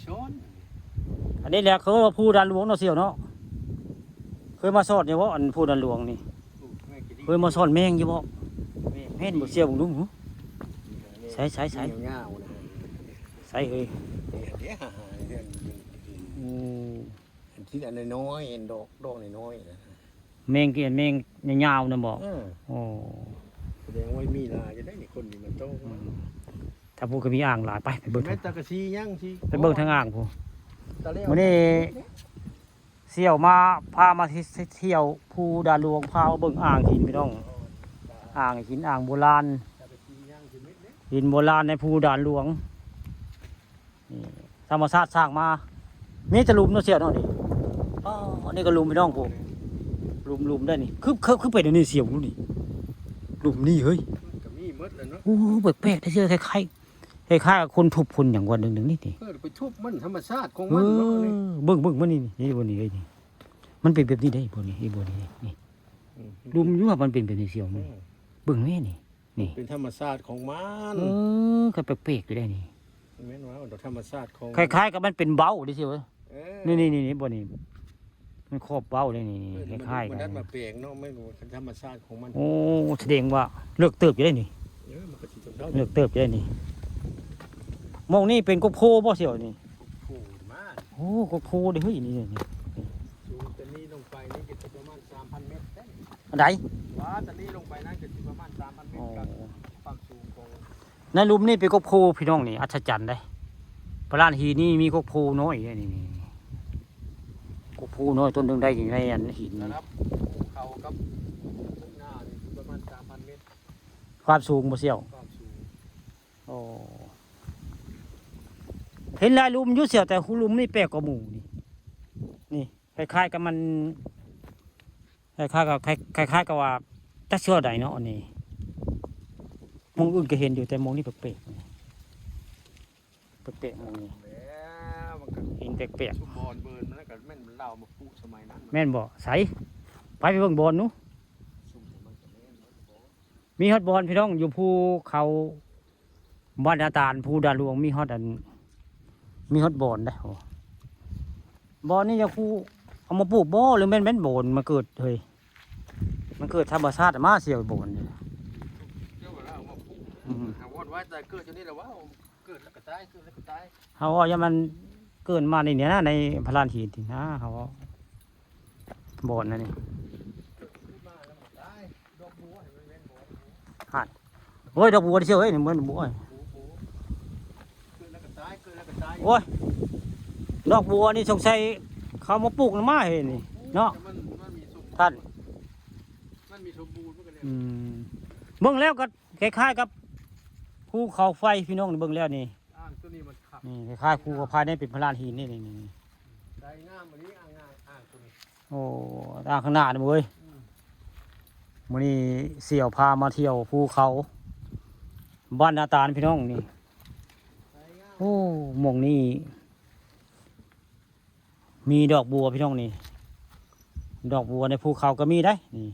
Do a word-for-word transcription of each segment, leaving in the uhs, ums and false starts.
ช้อน อันนี้แหละเขาว่าภูดานหลวงเนาะเสี่ยวเนาะ เคยมาสอดอยู่บ่ อันภูดานหลวงนี่ ปลูกแม่งกินดี เคยมาสอดแมงอยู่บ่ แม่ง แม่นบ่เสี่ยว เบิ่งดูหึ ใส่ ใส่ ใส่ เงาๆนะ ใส่เฮ้ย เนี่ยเดี๋ยวหาเรื่อง อืม อันที่อันน้อยๆ อันดอก ดอกน้อยๆนะ แมงกินแมงยาวๆนั่นบ่ เออ โอ้ แสดงว่ามีหลายจะได้นี่คนนี่มันโต อืม ถ้าพูดก็มีอ่างหลาย ไป ไปเบิ่ง แม่นตากะซียังสิ ไปเบิ่งทางอ่างพู้น ตะเล่ว มื้อนี้เสี่ยวมา พามาที่ เที่ยวภูดานหลวง พามาเบิ่งอ่างหินพี่น้อง อ่างหิน อ่างโบราณ ตากะซียังสิเม็ดเด้ หินโบราณในภูดานหลวง นี่ธรรมชาติสร้างมา มีแต่หลุมเนาะเสี่ยวเนาะนี่ อ๋อ อันนี้ก็หลุมพี่น้องพู้น หลุม หลุมได้นี่ คือ คือ คือเป็นอันนี้เสี่ยวหลุมนี่ หลุมนี่เฮ้ย มันก็มีหมดแหละเนาะ โอ้ แปลกๆ ได้เสี่ยว คล้ายๆ คล้ายๆกับคนทุบคนอย่างวันหนึ่งหนึ่งนี่นี่ เออ ไปทุบมันธรรมชาติของมันเนาะนี่ เออ เบิ่ง เบิ่งมันนี่ นี่ บ่นี่เอ้ยนี่ มันเป็นแบบนี้ได้บ่นี่ อีบ่นี่ นี่ อืม หลุมอยู่ว่ามันเป็นแบบนี้เสี่ยวนี่ อืม เบิ่งแม่นี่ นี่ เป็นธรรมชาติของมัน เออ ก็แปลกๆอยู่ได้นี่ แม่นว่าธรรมชาติของมัน คล้ายๆกับมันเป็นเบ้าดิเสี่ยวเอ้ย เออ นี่ นี่ นี่ นี่บ่นี่ มันครอบเบ้าเลยนี่ เออ คล้ายๆ มัน มันดันมาแปลงเนาะ มันก็ธรรมชาติของมัน โอ้ แสดงว่าเลิกเติบอยู่ได้นี่ เออ มันก็สิต้องเท่า เลิกเติบอยู่ได้นี่ หม่องนี่เป็นกกโพบ่เสี่ยวนี่ กกโพมา โอ้ กกโพเด้อเฮ้ย นี่ นี่ สูงจากนี้ลงไปนี่ก็สิประมาณสามพันเมตรได้ อันใด ว่าจากนี้ลงไปนั่นก็สิประมาณสามพันเมตร อ๋อ กับความสูงของ ในหลุมนี่เป็นกกโพพี่น้องนี่ อัศจรรย์เด้ พระลานหินนี่มีกกโพน้อยเด้นี่ นี่ กกโพน้อยต้นหนึ่งได้อยู่ในอันหิน ระดับภูเขากับทุ่งนานี่คือประมาณสามพันเมตร ความสูงบ่เสี่ยว ความสูง โอ้ เห็นหลายหลุมอยู่เสี่ยว แต่หลุมนี่แปลกกว่าหมู่นี่ นี่ คล้ายๆกับมัน คล้ายๆกับ คล้าย คล้ายๆกับว่าจักเชื่อใดเนาะอันนี้ หม่องอื่นก็เห็นอยู่ แต่หม่องนี่แปลกๆ แปลกๆ หม่องนี้ แล้วมันก็ หินแปลกๆ ชุมบอนเบิร์นมันก็แม่นเหล้ามาปลูกสมัยนั้น แม่นบ่ ใส ไป ไปเบิ่งบอนหนู ชุมมันก็แม่นมันบ่ มีฮอดบอนพี่น้อง อยู่ภูเขา บ้านอาตาน ภูดานหลวง มีฮอดอัน มีฮอดบอนเด้ โอ้ บอนนี่จะคูเอามาปลูกบ่ หรือแม่น แม่นบอนมาเกิดเฮ้ย มันเกิดธรรมชาติมาเสี่ยวบอนนี่ เจ้าว่าเอามาปลูก อืม หาว่าไว้แต่เกิดอยู่นี่แหละว่า เกิดแล้วก็ตาย เกิดแล้วก็ตาย เฮาว่าอย่ามันเกิดมาในเนี่ยนะ ในพระลานหินนี่นะ เฮาว่าบอนนั่นนี่ เกิดขึ้นมาแล้วมันตาย ดอกบัวเห็นมันแม่นบ่ หัน โอ้ย ดอกบัวเสี่ยวเอ้ย นี่เหมือนบัว โอ้โห เกิดแล้วก็ตาย เกิดแล้วก็ตาย โอ้ย ดอกบัวนี่สงสัยเขามาปลูกมาเห็นนี่เนาะ แต่มัน มันมีสม ท่าน มันมีสมบูรณ์มันก็เลย อืม เบิ่งแล้วก็คล้ายๆกับภูเขาไฟพี่น้อง เบิ่งแล้วนี่ อ่างตัวนี้มันขับ นี่คล้ายๆภูเขาไฟนี่เป็นพระลานหินนี่ นี่ นี่ นี่ ได้งามอันนี้ อ่างงาม อ่างตัวนี้ โอ้ อ่างข้างหน้านี่เว้ย อืม มื้อนี้เสี่ยวพามาเที่ยวภูเขา บ้านนาตาลพี่น้องนี่ ได้งาม โอ้ หม่องนี่ มีดอกบัวพี่น้องนี่ ดอกบัวในภูเขาก็มีได้นี่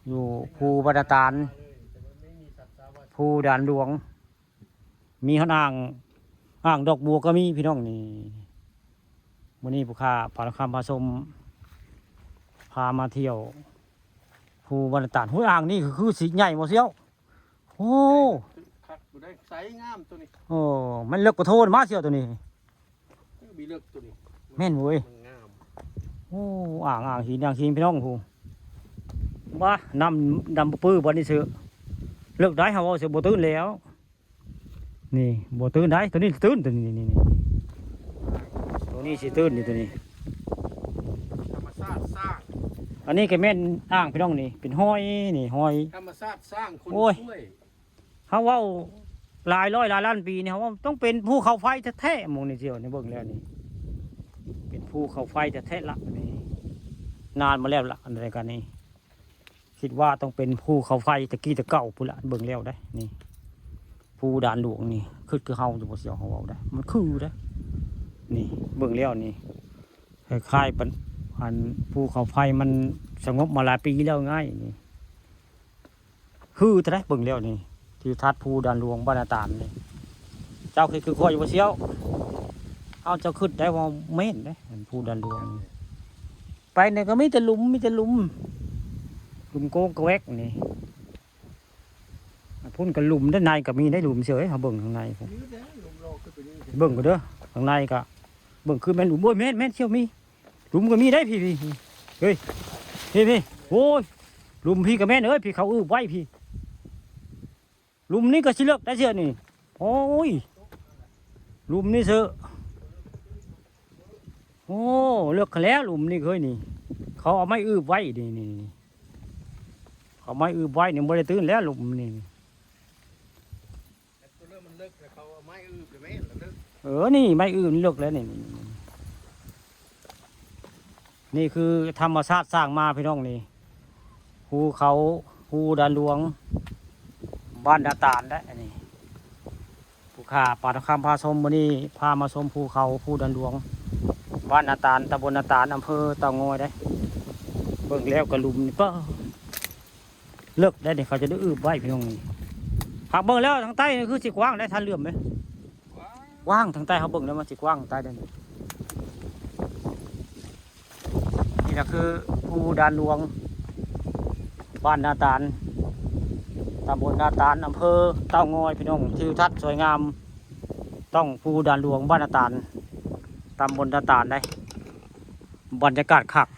อยู่ภูบ้านนาตาล ภูดานหลวง มีฮอดอ่าง อ่างดอกบัวก็มีพี่น้องนี่ มื้อนี้ผู้ข้าพาคำพาชม พามาเที่ยว ภูบ้านนาตาล ห้วยอ่างนี่คือ คือสิใหญ่บ่เสี่ยว โอ้ คักอยู่ได้ ใสงามตัวนี้ โอ้ มันเลิกกว่าโทนมาเสี่ยวตัวนี้ มีเลิกตัวนี้ แม่นเว้ย มันงาม โอ้ อ่าง อ่างหิน อ่างหินพี่น้องผู้ ว่าน้ำ น้ำปื้อบ่นี่เสือ เลิกได้เฮาเอาเสือบ่ตื้นแล้ว นี่บ่ตื้นได้ ตัวนี้ตื้น ตัวนี้ นี่ นี่ ตัวนี้สิตื้นนี่ ตัวนี้ ธรรมชาติสร้าง อันนี้ก็แม่นอ่างพี่น้องนี่ เป็นห้อยนี่ ห้อย ธรรมชาติสร้างคน โอ้ย ช่วย เฮาเว้าหลายร้อยหลายล้านปีนี่ เฮาว่าต้องเป็นภูเขาไฟแท้ๆ หม่องนี่เสี่ยวนี่ เบิ่งแล้วนี่ เป็นภูเขาไฟแท้ๆละนี่ นานมาแล้วละ อันใดกันนี่ คิดว่าต้องเป็นภูเขาไฟตะกี้ตะเก่าพุ้นละ เบิ่งแล้วได้นี่ ภูดานหลวงนี่ คือ คือเฮาอยู่บ่เสี่ยว เฮาเว้าได้ มันคือได้ นี่ เบิ่งแล้วนี่ คล้ายๆ ปัน อันภูเขาไฟมันสงบมาหลายปีแล้วง่ายนี่ คือเท่าใดเบิ่งแล้วนี่ ทิวทัศน์ภูดานหลวงบ้านนาตาลนี่ เจ้าคิดคือข้อยอยู่บ่เสี่ยว เอา เจ้าคิดได้ว่าแม่นเด้ อันภูดานหลวง ไปเนี่ยก็มีแต่หลุม มีแต่หลุม หลุมโกงกระแวกนี่ อันพุ้นก็หลุม ด้านในก็มีได้หลุมเฉย เฮาเบิ่งข้างในพุ้น เบิ่งก็เด้อ ข้างในก็ เบิ่งคือแม่นหลุม โอ้ย แม่น แม่นเชียว มี หลุมก็มีได้พี่ พี่ เฮ้ย พี่ พี่ โอ้ย หลุมพี่ก็แม่น เอ้ย พี่ เขาอืบไว้พี่ หลุมนี้ก็สิเลิกได้เสียนี่ โอ้ย หลุมนี้เสอะ โอ้ เลิกแล้วหลุมนี้เฮ้ยนี่ เขาเอาไม้อืบไว้นี่ นี่ นี่ เขาไม้อืบไว้นี่ บ่ได้ตื้นแล้วหลุมนี่ ตัวเริ่มมันเลิกแล้วเขาเอาไม้อืบเลยแม่นแล้วเลิก เออ นี่ไม้อืบมันเลิกแล้วนี่ นี่ นี่ นี่คือธรรมชาติสร้างมาพี่น้องนี่ ภูเขา ภูดานหลวง บ้านนาตาลและอันนี้ ผู้ข้าป่าทองคำพาชม มื้อนี้พามาชมภูเขา ภูดานหลวง บ้านนาตาล ตำบลนาตาล อำเภอเต่างอยได้ เบิ่งแล้วก็หลุมนี่ เป้อ เลิกได้นี่ เขาจะได้อืบไว้พี่น้องนี่ หากเบิ่งแล้วทางใต้นี่คือสิกว้างได้ ท่านเหลื่อมไหม กว้าง ทางใต้เขาเบิ่งแล้วมันสิกว้าง ทางใต้เด้อ นี่แหละคือภูดานหลวง บ้านนาตาล ตำบลนาตาล อำเภอเต่างอยพี่น้อง ทิวทัศน์สวยงาม ต้องภูดานหลวง บ้านนาตาล ตำบลนาตาลได้ บรรยากาศคัก